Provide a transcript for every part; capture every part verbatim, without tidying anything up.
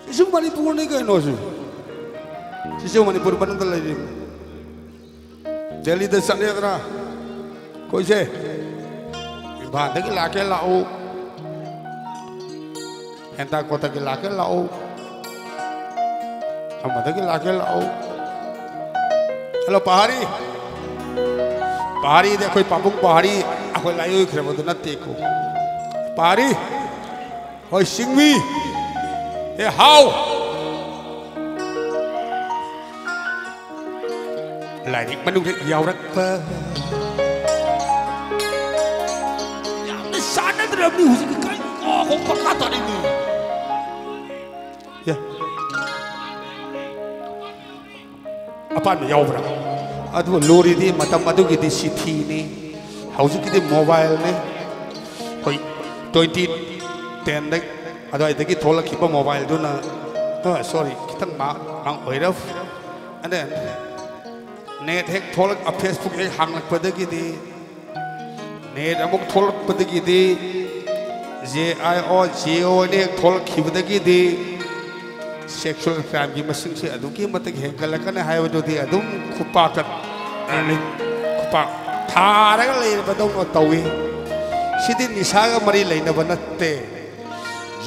ꯁꯤꯁꯨ ꯃꯅꯤꯄꯨꯔꯅꯤ ꯀꯩꯅꯣ ꯁꯤ꯫ ꯁꯤꯁꯨ ꯃꯅꯤꯄꯨꯔ ꯃꯅꯨꯡꯗ ꯂꯩꯔꯤꯕꯅꯤ꯫ ꯗꯦꯜꯂꯤꯗ ꯆꯠꯂꯦꯗꯅ ꯑꯩꯈꯣꯏꯁꯦ, ꯏꯝꯐꯥꯜꯗꯒꯤ ꯂꯥꯛꯀꯦ ꯂꯥꯛꯎ, ꯍꯦꯟꯇꯥꯀꯣꯇꯒꯤ ꯂꯥꯛꯀꯦ ꯂꯥꯛꯎ, ꯑꯃꯗꯒꯤ ꯂꯥꯛꯀꯦ ꯂꯥꯛꯎ꯫ ꯍꯜꯂꯣ ꯄꯍꯥꯔꯤ, ꯄꯍꯥꯔꯤꯗꯤ ꯑꯩꯈꯣꯏ ꯄꯥꯕꯨꯡ ꯄꯍꯥꯔꯤ ꯑꯩꯈꯣꯏ ꯂꯥꯏꯑꯣꯏꯈ꯭ꯔꯕꯗꯨ ꯅꯠꯇꯦꯀꯣ꯫ ꯄꯍꯥꯔꯤ, ꯍꯣꯏ ꯁꯤꯡꯃꯤ, ꯑꯦ ꯍꯥꯎ꯫ ꯂꯥꯏꯔꯤꯛ ꯃꯅꯨꯡꯗ ꯌꯥꯎꯔꯛꯄ ꯌꯥꯝꯅ ꯆꯥꯟꯅꯗ꯭ꯔꯕꯅꯤ ꯍꯧꯖꯤꯛꯀꯤ ꯀꯔꯤ ꯀꯣ ꯀꯣ ꯄꯪꯇꯥ ꯇꯥꯔꯤꯅꯤ꯫ ꯌꯥ꯫ ꯑꯄꯥꯟꯕ ꯌꯥꯎꯕ꯭ꯔꯥ? ꯑꯗꯨ ꯂꯨꯔꯤꯗꯤ ꯃꯇꯝ ꯑꯗꯨꯒꯤꯗꯤ ꯁꯤꯊꯤꯅꯤ, ꯍꯧꯖꯤꯛꯀꯤꯗꯤ ꯃꯣꯕꯥꯏꯜꯅꯤ꯫ ꯑꯩꯈꯣꯏ ꯇ꯭ꯋꯦꯟꯇꯤ ꯇꯦꯟꯗ ꯑꯗꯨꯋꯥꯏꯗꯒꯤ ꯊꯣꯛꯂꯛꯈꯤꯕ ꯃꯣꯕꯥꯏꯜꯗꯨꯅ, ꯁꯣꯔꯤ, ꯈꯤꯇꯪ ꯃꯥꯡ ꯑꯣꯏꯔꯞ꯫ ꯑꯗ ꯅꯦꯠ ꯍꯦꯛ ꯊꯣꯛꯂꯛ, ꯐꯦꯁꯕꯨꯛ ꯍꯦꯛ ꯍꯥꯡꯂꯛꯄꯗꯒꯤꯗꯤ, ꯅꯦꯠ ꯑꯃꯨꯛ ꯊꯣꯛꯂꯛꯄꯗꯒꯤꯗꯤ, ꯖꯦ ꯑꯥꯏ ꯑꯣ ꯖꯦ ꯑꯣ ꯑꯅ ꯍꯦꯛ ꯊꯣꯛꯂꯛꯈꯤꯕꯗꯒꯤꯗꯤ ꯁꯦꯛꯁꯨꯋꯦꯜ ꯀ꯭ꯔꯥꯏꯝꯒꯤ ꯃꯁꯤꯡꯁꯦ ꯑꯗꯨꯛꯀꯤ ꯃꯇꯤꯛ ꯍꯦꯟꯒꯠꯂꯛꯀꯅꯤ ꯍꯥꯏꯕꯗꯨꯗꯤ ꯑꯗꯨꯝ ꯈꯨꯄꯥꯛꯀ, ꯈꯨꯄꯥꯛ ꯊꯥꯔꯒ ꯂꯩꯔꯕꯗꯧꯅ ꯇꯧꯏ꯫ ꯁꯤꯗꯤ ꯅꯤꯁꯥꯒ ꯃꯔꯤ ꯂꯩꯅꯕ ꯅꯠꯇꯦ꯫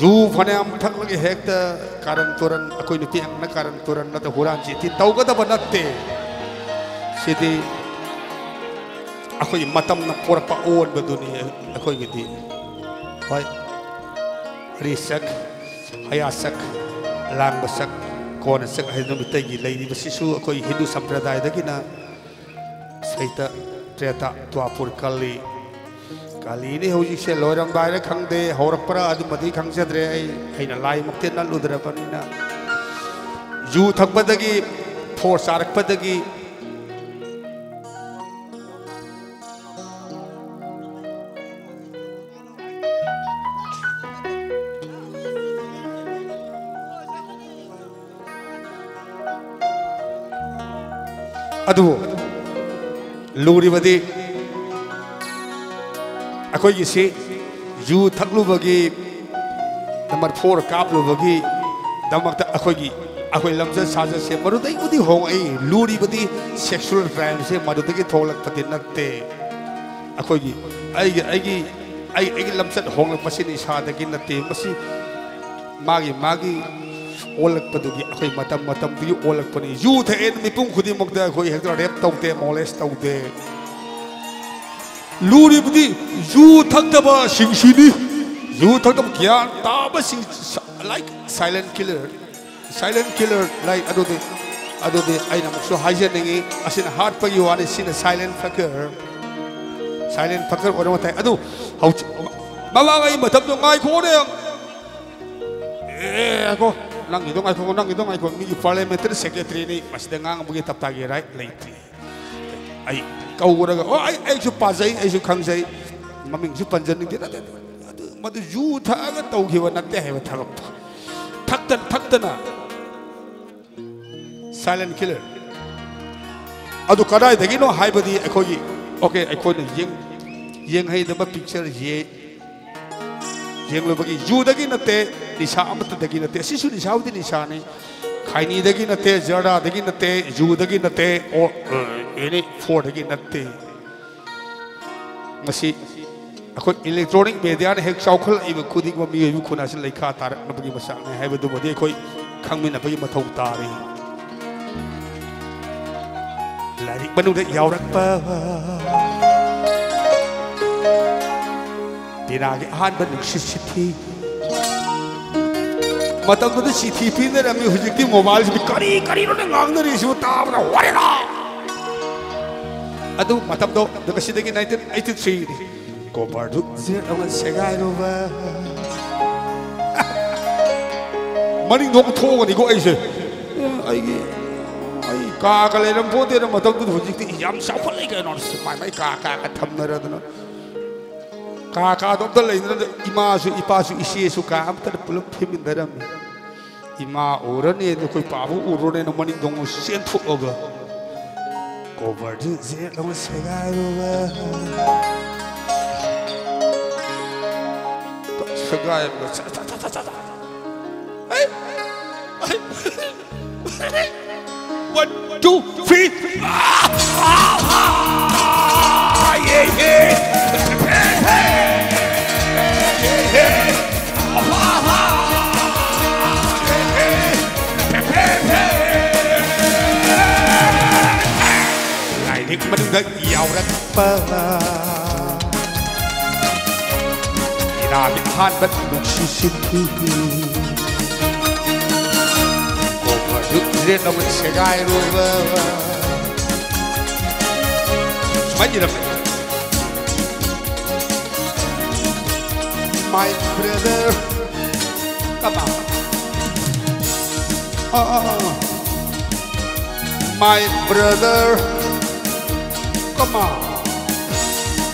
ꯌꯨ ꯐꯅꯌꯥꯝ ꯊꯛꯂꯒ ꯍꯦꯛꯇ ꯀꯥꯔꯟ ꯇꯨꯔꯟ, ꯑꯩꯈꯣꯏ ꯅꯨꯄꯤ ꯑꯉꯥꯡꯅ ꯀꯥꯔꯟ ꯇꯨꯔꯟ ꯅꯠꯇ ꯍꯨꯔꯥꯟ ꯆꯤꯟꯊꯤ ꯇꯧꯒꯗꯕ ꯅꯠꯇꯦ꯫ ꯁꯤꯗꯤ ꯑꯩꯈꯣꯏꯒꯤ ꯃꯇꯝꯅ ꯄꯣꯔꯛꯄ ꯑꯑꯣꯟꯕꯗꯨꯅꯤ ꯑꯩꯈꯣꯏꯒꯤꯗꯤ꯫ ꯍꯣꯏ, ꯔꯤ ꯆꯛ, ꯍꯌꯥ ꯆꯛ, ꯂꯥꯡꯕ ꯆꯛ, ꯀꯣꯟꯅ ꯆꯛ ꯍꯥꯏꯗꯅ ꯃꯤꯇꯩꯒꯤ ꯂꯩꯔꯤꯕꯁꯤꯁꯨ ꯑꯩꯈꯣꯏ ꯍꯤꯟꯗꯨ ꯁꯝꯄ꯭ꯔꯗꯥꯌꯗꯒꯤꯅ ꯁꯩꯇ, ꯇ꯭ꯔꯦꯇꯥ, ꯗ꯭ꯋꯥꯄꯨꯔ, ꯀꯥꯂꯤ꯫ ꯀꯥꯂꯤꯅꯤ ꯍꯧꯖꯤꯛꯁꯦ, ꯂꯣꯏꯔꯝꯗꯥꯏꯔ ꯈꯪꯗꯦ, ꯍꯧꯔꯛꯄ꯭ꯔꯥ ꯑꯗꯨꯃꯗꯤ ꯈꯪꯖꯗ꯭ꯔꯦ ꯑꯩ꯫ ꯑꯩꯅ ꯂꯥꯏꯃꯛꯇꯤ ꯅꯠꯂꯨꯗ꯭ꯔꯕꯅꯤꯅ꯫ ꯌꯨ ꯊꯛꯄꯗꯒꯤ, ꯐꯣꯔ ꯆꯥꯔꯛꯄꯗꯒꯤ, ꯑꯗꯨꯕꯨ ꯂꯨꯔꯤꯕꯗꯤ ꯑꯩꯈꯣꯏꯒꯤꯁꯤ ꯌꯨ ꯊꯛꯂꯨꯕꯒꯤ, ꯅꯝꯕꯔ ꯐꯣꯔ ꯀꯥꯞꯂꯨꯕꯒꯤ, ꯗꯃꯛꯇ ꯑꯩꯈꯣꯏꯒꯤ, ꯑꯩꯈꯣꯏ ꯂꯝꯆꯠ ꯁꯥꯖꯠꯁꯦ ꯃꯗꯨꯗꯒꯤꯕꯨꯗꯤ ꯍꯣꯡꯉꯛꯏ꯫ ꯂꯨꯔꯤꯕꯗꯤ sexual crimeꯁꯦ ꯃꯗꯨꯗꯒꯤ ꯊꯣꯛꯂꯛꯄꯗꯤ ꯅꯠꯇꯦ꯫ ꯑꯩꯈꯣꯏꯒꯤ, ꯑꯩꯒꯤ, ꯑꯩꯒꯤ, ꯑꯩ, ꯑꯩꯒꯤ ꯂꯝꯆꯠ ꯍꯣꯡꯂꯛꯄꯁꯤ ꯅꯤꯁꯥꯗꯒꯤ ꯅꯠꯇꯦ꯫ ꯃꯁꯤ ꯃꯥꯒꯤ, ꯃꯥꯒꯤ ꯑꯣꯜꯂꯛꯄꯗꯨꯒꯤ, ꯑꯩꯈꯣꯏ ꯃꯇꯝ ꯃꯇꯝꯗꯨꯒꯤ ꯑꯣꯜꯂꯛꯄꯅꯤ꯫ ꯌꯨ ꯊꯛꯑꯦꯅ ꯃꯤꯄꯨꯝ ꯈꯨꯗꯤꯡꯃꯛꯇ ꯑꯩꯈꯣꯏ ꯍꯦꯛꯇ rape ꯇꯧꯗꯦ, molest ꯇꯧꯗꯦ꯫ ꯂꯨꯔꯤꯕꯗꯤ ꯌꯨ ꯊꯛꯇꯕꯁꯤꯡꯁꯤꯅꯤ꯫ ꯌꯨ ꯊꯛꯇꯕ ꯒ꯭ꯌꯥꯟ ꯇꯥꯕꯁꯤꯡ, like silent killer꯫ Silent killer, like ꯑꯗꯨꯗꯤ, ꯑꯗꯨꯗꯤ ꯑꯩꯅ ꯑꯃꯨꯛꯁꯨ ꯍꯥꯏꯖꯅꯤꯡꯉꯤ, ꯑꯁꯤꯅ ꯍꯥꯠꯄꯒꯤ ꯋꯥꯅꯤ, ꯁꯤꯅ silent fucker꯫ Silent fucker ꯑꯣꯏꯔꯝꯕ ꯇꯥꯏ꯫ ꯑꯗꯨ ꯍꯧꯖꯤꯛ ꯃꯃꯥꯡꯉꯩ ꯃꯇꯝꯗꯣ ꯉꯥꯏꯈꯣꯅꯦ꯫ ꯑꯦ, ꯉꯥꯏꯈꯣ꯫ ꯅꯪꯒꯤꯗꯣ ꯉꯥꯏꯈꯣ, ꯅꯪꯒꯤꯗꯣ ꯉꯥꯏꯈꯣ꯫ ꯃꯤꯒꯤ parliamentary secretaryꯅꯤ, ꯃꯁꯤꯗ ꯉꯥꯡꯕꯒꯤ ꯇꯞꯇꯥꯒꯤ right ꯂꯩꯇꯦ꯫ ꯑꯩ ꯀꯧꯔꯒ, "ꯑꯣ, ꯑꯩ, ꯑꯩꯁꯨ ꯄꯥꯖꯩ, ꯑꯩꯁꯨ ꯈꯪꯖꯩ, ꯃꯃꯤꯡꯁꯨ ꯄꯟꯖꯅꯤꯡꯗꯦ", ꯅꯠꯇꯦ꯫ ꯑꯗꯨ, ꯃꯗꯨ ꯌꯨ ꯊꯛꯑꯒ ꯇꯧꯈꯤꯕ ꯅꯠꯇꯦ ꯍꯥꯏꯕ ꯊꯕꯛꯇꯣ꯫ ꯊꯛꯇꯅ, ꯊꯛꯇꯅ꯫ Silent killer꯫ ꯑꯗꯨ ꯀꯗꯥꯏꯗꯒꯤꯅꯣ ꯍꯥꯏꯕꯗꯤ ꯑꯩꯈꯣꯏꯒꯤ, okay, ꯑꯩꯈꯣꯏꯅ ꯌꯦꯡ-, ꯌꯦꯡꯍꯩꯗꯕ picture ꯌꯦ-, ꯌꯦꯡꯂꯨꯕꯒꯤ꯫ ꯌꯨꯗꯒꯤ ꯅꯠꯇꯦ, ꯅꯤꯁꯥ ꯑꯃꯠꯇꯗꯒꯤ ꯅꯠꯇꯦ꯫ ꯑꯁꯤꯁꯨ ꯅꯤꯁꯥꯕꯨꯗꯤ ꯅꯤꯁꯥꯅꯤ꯫ ꯈꯥꯏꯅꯤꯗꯒꯤ ꯅꯠꯇꯦ, ꯖꯔꯗꯥꯗꯒꯤ ꯅꯠꯇꯦ, ꯌꯨꯗꯒꯤ ꯅꯠꯇꯦ, or, uh, any fourꯗꯒꯤ ꯅꯠꯇꯦ꯫ ꯃꯁꯤ ꯑꯩꯈꯣꯏ electronic mediaꯅ ꯍꯦꯛ ꯆꯥꯎꯈꯠꯂꯛꯏꯕ ꯈꯨꯗꯤꯡꯃꯛ ꯃꯤꯑꯣꯏꯕ ꯈꯨꯟꯅꯥꯁꯤ ꯂꯩꯈꯥ ꯇꯥꯔꯛꯅꯕꯒꯤ ꯃꯆꯥꯛꯅꯤ ꯍꯥꯏꯕꯗꯨꯃꯗꯤ ꯑꯩꯈꯣꯏ ꯈꯪꯃꯤꯟꯅꯕꯒꯤ ꯃꯊꯧ ꯇꯥꯔꯤ꯫ ꯂꯥꯏꯔꯤꯛ ꯃꯅꯨꯡꯗ ꯌꯥꯎꯔꯛꯄ ꯄꯤꯅꯥꯒꯤ ꯑꯍꯥꯟꯕ ꯅꯨꯡꯁꯤꯠ ꯁꯤꯊꯤ꯫ ꯃꯇꯝꯗꯨꯗ ꯆꯤꯊꯤ ꯄꯤꯅꯔꯝꯃꯤ, ꯍꯧꯖꯤꯛꯇꯤ mobileꯁꯤꯗꯤ ꯀꯔꯤ ꯀꯔꯤꯅꯣꯅꯦ ꯉꯥꯡꯅꯔꯤꯁꯤꯕꯨ ꯇꯥꯕꯗ ꯋꯥꯔꯦꯗ꯫ ꯑꯗꯨ ꯃꯇꯝꯗꯣ, ꯑꯗꯨꯒ ꯁꯤꯗꯒꯤ nineteen eighty threeꯅꯤ꯫ ꯀꯣꯕꯔꯗꯨ ꯖꯦꯠ ꯑꯃ ꯁꯦꯒꯥꯏꯔꯨꯕ꯫ ꯃꯅꯤꯡꯗꯣ ꯑꯃꯨꯛ ꯊꯣꯛꯑꯒꯅꯤꯀꯣ ꯑꯩꯁꯦ꯫ ꯑꯦ, ꯑꯩꯒꯤ, ꯑꯩ ꯀꯥꯒ ꯂꯩꯔꯝ ꯄꯣꯠꯇꯦꯅ ꯃꯇꯝꯗꯨꯗ, ꯍꯧꯖꯤꯛꯇꯤ ꯌꯥꯝ ꯆꯥꯎꯈꯠꯂꯦ ꯀꯩꯅꯣ꯫ ꯃꯥꯏ ꯃꯥꯏ ꯀꯥ ꯀꯥꯒ ꯊꯝꯅꯔꯗꯅ꯫ ꯀꯥ ꯀꯥꯗꯣ ꯑꯝꯇ ꯂꯩꯅꯗ꯭ꯔꯦ꯫ ꯏꯃꯥꯁꯨ, ꯏꯄꯥꯁꯨ, ꯏꯆꯦꯁꯨ ꯀꯥ ꯑꯝꯇꯗ ꯄꯨꯂꯞ ꯐꯝꯃꯤꯟꯅꯔꯝꯃꯤ꯫ ꯏꯃꯥ ꯎꯔꯅꯤ, ꯑꯩꯈꯣꯏ ꯄꯥꯕꯨ ꯎꯔꯅꯤꯅ ꯃꯅꯤꯡꯗꯣ ꯑꯃꯨꯛ ꯆꯦꯟꯊꯣꯛꯑꯒ ꯀꯣꯕꯔꯗꯨ ꯖꯦꯠ ꯑꯃ ꯁꯦꯒꯥꯏꯔꯨꯕ꯫ ꯁꯦꯒꯥꯏꯔꯒ ꯆ-, ꯆ-, ꯆ-, ꯆ-, ꯆ-, ꯆ-, ꯑꯩ! One, two, three. Ah, ah, ah, yeah, yeah. ꯂꯥꯏꯔꯤꯛ ꯃꯅꯨꯡꯗ ꯌꯥꯎꯔꯛꯄ ꯏꯔꯥꯒꯤ ꯑꯍꯥꯟꯕ ꯅꯨꯡꯁꯤ ꯁꯤꯟꯕꯤ꯫ ꯀꯣꯛ ꯑꯗꯨ ꯏꯔꯦꯠ ꯂꯧꯕ ꯁꯦꯒꯥꯏꯔꯨꯕ꯫ ꯁꯨꯃꯥꯏꯅ ꯏꯔꯝꯃꯦ꯫ My brother. Come on. Ah, ah, ah. My brother. Come on.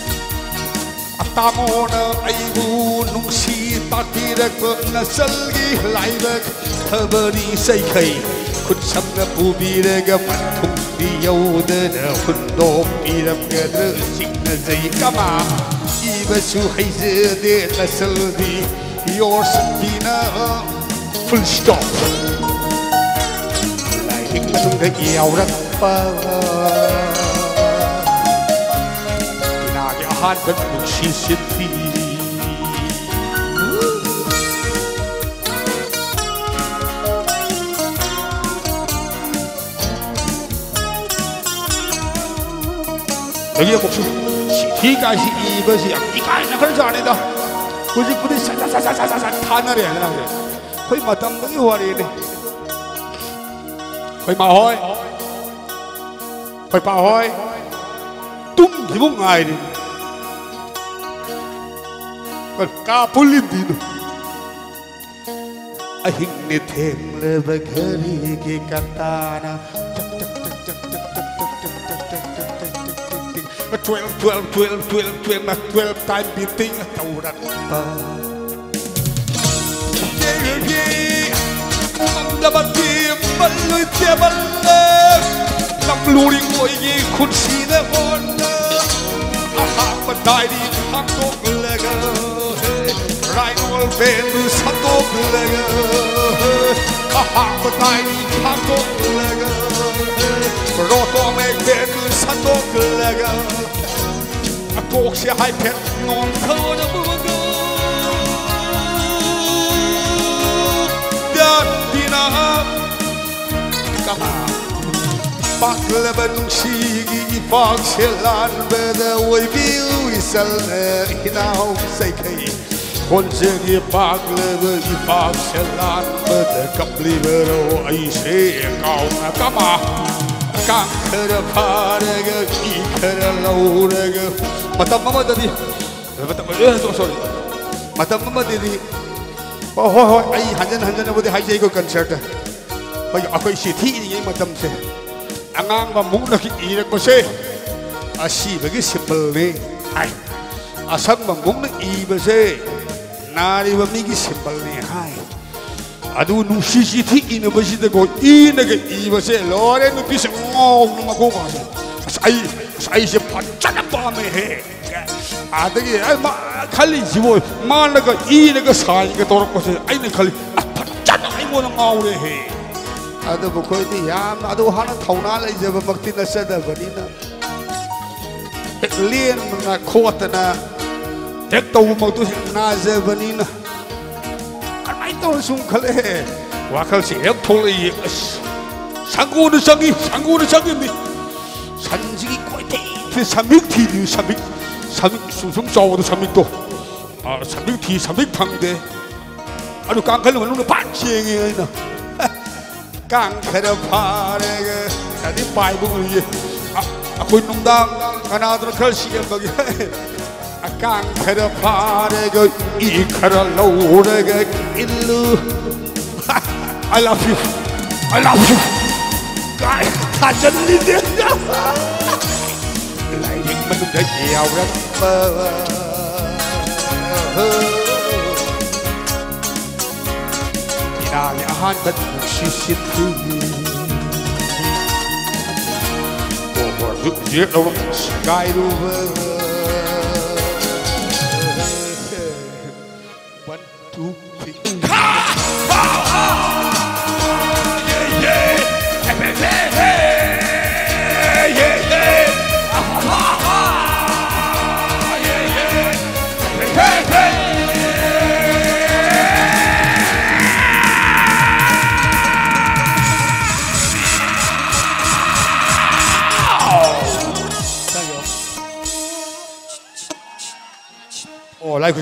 ꯇꯥꯃꯣꯅ ꯑꯩꯕꯨ ꯅꯨꯡꯁꯤ ꯇꯥꯛꯄꯤꯔꯛꯄ ꯅꯆꯜꯒꯤ ꯂꯥꯏꯕꯛ ꯐꯕꯅꯤ ꯆꯩꯈꯩ ꯈꯨꯠꯁꯝꯅ ꯄꯨꯕꯤꯔꯒ ꯃꯟꯊꯨꯡꯗꯤ ꯌꯧꯗꯅ ꯍꯨꯟꯗꯣꯛꯄꯤꯔꯝꯒꯗ꯭ꯔꯥ ꯆꯤꯡꯅꯖꯩ ꯀꯃꯥ ꯏꯕꯁꯨ ꯍꯩꯖꯗꯦ ꯅꯆꯜꯗꯤ ꯌꯣꯔꯁ ꯄꯤꯅ full stop ꯂꯥꯏꯔꯤꯛ ꯃꯅꯨꯡꯗ ꯌꯥꯎꯔꯛꯄ ꯏꯅꯥꯒꯤ ꯑꯍꯥꯟꯕ ꯅꯨꯡꯁꯤ ꯁꯤꯟꯕꯤ꯫ ꯑꯗꯒꯤ ꯑꯃꯨꯛꯁꯨ ꯁꯤꯊꯤ ꯀꯥꯏꯁꯤ ꯏꯕꯁꯤ ꯌꯥꯝ ꯏꯀꯥꯏꯅ ꯈꯔ ꯖꯥꯠꯅꯤꯗ꯫ ꯍꯧꯖꯤꯛꯄꯨꯗꯤ ꯁꯠ ꯁꯠ ꯁꯠ ꯁꯠ ꯁꯠ ꯁꯠ ꯊꯥꯅꯔꯦꯗꯅ ꯍꯧꯖꯤꯛ꯫ ꯑꯩꯈꯣꯏ ꯃꯇꯝꯗꯨꯒꯤ ꯋꯥꯔꯤꯅꯤ꯫ ꯑꯩꯈꯣꯏ ꯃꯥ ꯍꯣꯏ, ꯑꯩꯈꯣꯏ ꯄꯥ ꯍꯣꯏ ꯇꯨꯝꯈꯤꯕ ꯉꯥꯏꯔꯤ꯫ ꯀꯥ ꯄꯨꯜꯂꯤꯕꯗꯤꯅꯣ꯫ ꯑꯍꯤꯡꯅꯦ ꯊꯦꯡꯂꯕ ꯘꯔꯤꯒꯤ ꯀꯇꯥꯅ twelve, twelve, twelve, twelve, twelve, twelve, twelve time beating ꯇꯧꯔꯛꯄ꯫ ꯉꯝꯗꯕ ꯊꯦꯝꯕ ꯂꯣꯏꯇꯦꯕꯜ ꯂꯝꯂꯨꯔꯤ ꯑꯣꯏꯒꯤ ꯈꯨꯠꯁꯤꯗ ꯍꯣꯟꯅ ꯑꯍꯥꯡꯕ ꯗꯥꯏꯔꯤ ꯍꯥꯡꯗꯣꯛꯂꯒ ꯔꯥꯏꯅꯣꯜ ꯄꯦꯟꯗꯨ ꯁꯠꯇꯣꯛꯂꯒ, ꯑꯍꯥꯡꯕ ꯇꯥꯏꯅꯤ ꯐꯥꯛꯇꯣꯛꯂꯒ, ꯔꯣꯇꯣ ꯃꯦꯛ ꯄꯦꯟꯗꯨ ꯁꯠꯇꯣꯛꯂꯒ, ꯑꯀꯣꯛꯁꯦ ꯍꯥꯏꯐꯦꯠ ꯅꯣꯟꯊꯣꯛꯂꯒ, ꯄꯤꯌꯥꯟꯕꯤꯅ ꯀꯃꯥ ꯄꯥꯛꯂꯕ ꯅꯨꯡꯁꯤꯒꯤ ꯏꯄꯥꯛꯁꯦ ꯂꯥꯟꯕꯗ ꯑꯣꯏꯕꯤꯌꯨ ꯏꯆꯜꯅ ꯏꯅꯥꯎ ꯆꯩꯈꯩ꯫ ꯈꯣꯟꯖꯦꯜꯒꯤ ꯄꯥꯛꯂꯕ ꯏꯄꯥꯛꯁꯦ ꯂꯥꯟꯕꯗ ꯀꯞꯂꯤꯕꯔꯣ ꯑꯩꯁꯦ ꯀꯥꯎꯅ ꯀꯃꯥ ꯀꯥꯡ ꯈꯔ ꯐꯥꯔꯒ ꯏ ꯈꯔ ꯂꯧꯔꯒ ꯃꯇꯝ ꯑꯃꯗꯗꯤ ꯃꯇꯝ ꯑꯦ, ꯁꯣ-, ꯁꯣꯔꯤ꯫ ꯃꯇꯝ ꯑꯃꯗꯗꯤ ꯍꯣꯏ ꯍꯣꯏ ꯍꯣꯏ ꯑꯩ ꯍꯟꯖꯟ ꯍꯟꯖꯟꯅꯕꯨꯗꯤ ꯍꯥꯏꯖꯩꯀꯣ ꯀꯟꯁꯔꯠꯇ꯫ ꯑꯩꯈꯣꯏ ꯑꯩꯈꯣꯏ ꯆꯤꯊꯤ ꯏꯔꯤꯉꯩ ꯃꯇꯝꯁꯦ ꯑꯉꯥꯡꯕ ꯃꯨꯛꯅ ꯏꯔꯛꯄꯁꯦ ꯑꯁꯤꯕꯒꯤ ꯁꯤꯝꯕꯜꯅꯤ ꯍꯥꯏ꯫ ꯑꯁꯪꯕ ꯃꯨꯛꯅ ꯏꯕꯁꯦ ꯅꯥꯔꯤꯕ ꯃꯤꯒꯤ ꯁꯤꯝꯕꯜꯅꯤ ꯍꯥꯏ꯫ ꯑꯗꯨ ꯅꯨꯡꯁꯤ ꯆꯤꯊꯤ ꯏꯅꯕꯁꯤꯗꯀꯣ ꯏꯅꯒ ꯏꯕꯁꯦ ꯂꯣꯏꯔꯦ ꯅꯨꯄꯤꯁꯦ ꯉꯥꯎꯅ ꯃꯀꯣꯛ ꯉꯥꯎꯁꯦ꯫ ꯑꯁ ꯑꯩ ꯑꯁ ꯑꯩꯁꯦ ꯐꯖꯅ ꯄꯥꯝꯃꯦꯍꯦ꯫ ꯑꯗꯒꯤ ꯑꯩ ꯃꯥ ꯈꯜꯂꯤꯁꯤꯕꯨ ꯃꯥꯅꯒ ꯏꯅꯒ ꯁꯥꯏꯒ ꯇꯧꯔꯛꯄꯁꯦ ꯑꯩꯅ ꯈꯜꯂꯤ ꯑꯁ ꯐꯖꯅ ꯑꯩꯉꯣꯟꯗ ꯉꯥꯎꯔꯦꯍꯦ꯫ ꯑꯗꯨꯕꯨ ꯑꯩꯈꯣꯏꯗꯤ ꯌꯥꯝꯅ ꯑꯗꯨ ꯍꯥꯟꯅ ꯊꯧꯅꯥ ꯂꯩꯖꯕꯃꯛꯇꯤ ꯅꯠꯆꯗꯕꯅꯤꯅ ꯍꯦꯛ ꯂꯦꯟꯗꯅ ꯈꯣꯠꯇꯅ ꯍꯦꯛ ꯇꯧꯕꯃꯛꯇꯨ ꯍꯦꯛ ꯅꯥꯖꯕꯅꯤꯅ ꯀꯃꯥꯏꯅ ꯇꯧꯔ ꯁꯨꯝ ꯈꯜꯂꯛꯑꯦ꯫ ꯋꯥꯈꯜꯁꯤ ꯍꯦꯛ ꯊꯣꯛꯂꯛꯏ꯫ ꯑꯁ ꯁꯪꯒꯣꯅ ꯆꯪꯉꯤ ꯁꯪꯒꯣꯅ ꯆꯪꯉꯤꯅꯤ꯫ ꯁꯟꯁꯤꯒꯤ ꯀꯣꯏꯊꯤ ꯊꯤ ꯁꯃꯤꯛ ꯊꯤꯗꯤ ꯁꯃꯤꯛ ꯁꯃꯤꯛ ꯁꯨꯝ ꯁꯨꯝ ꯆꯥꯎꯕꯗꯣ ꯁꯃꯤꯛꯇꯣ꯫ ꯑ, ꯁꯃꯤꯛ ꯊꯤ ꯁꯃꯤꯛ ꯐꯪꯗꯦ꯫ ꯑꯗꯨ ꯀꯥꯡꯈꯜ ꯃꯅꯨꯡꯗ ꯄꯥꯛ ꯆꯦꯡꯉꯦ ꯑꯩꯅ꯫ ꯀꯥꯡ ꯈꯔ ꯐꯥꯔꯦꯒ ꯑꯗꯩ ꯄꯥꯏꯕ ꯎꯏꯌꯦ꯫ ꯑ-, ꯑꯩꯈꯣꯏ ꯅꯨꯡꯗꯥꯡ ꯀꯅꯥꯗꯅꯣ ꯈꯔ ꯁꯦꯝꯕꯒꯤ꯫ ꯀꯥꯡ ꯈꯔ ꯐꯥꯔꯦꯒ ꯏ ꯈꯔ ꯂꯧꯔꯒ ꯏꯜꯂꯨ꯫ I love you. I love you. ꯀꯥꯏ ꯊꯥꯖꯜꯂꯤꯅꯦ꯫ ꯂꯥꯏꯔꯤꯛ ꯃꯅꯨꯡꯗ ꯌꯥꯎꯔꯛꯄ ꯏꯔꯥꯒꯤ ꯑꯍꯥꯟꯕ ꯅꯨꯡꯁꯤ ꯁꯤꯟꯊꯤ꯫ ꯑꯣ ꯍꯣꯏ ꯍꯧꯖꯤꯛ ꯍꯧꯖꯤꯛ ꯂꯧꯔꯛ ꯁꯤꯒꯥꯏꯔꯨꯕ꯫ ꯂꯥꯏ ꯈꯨ-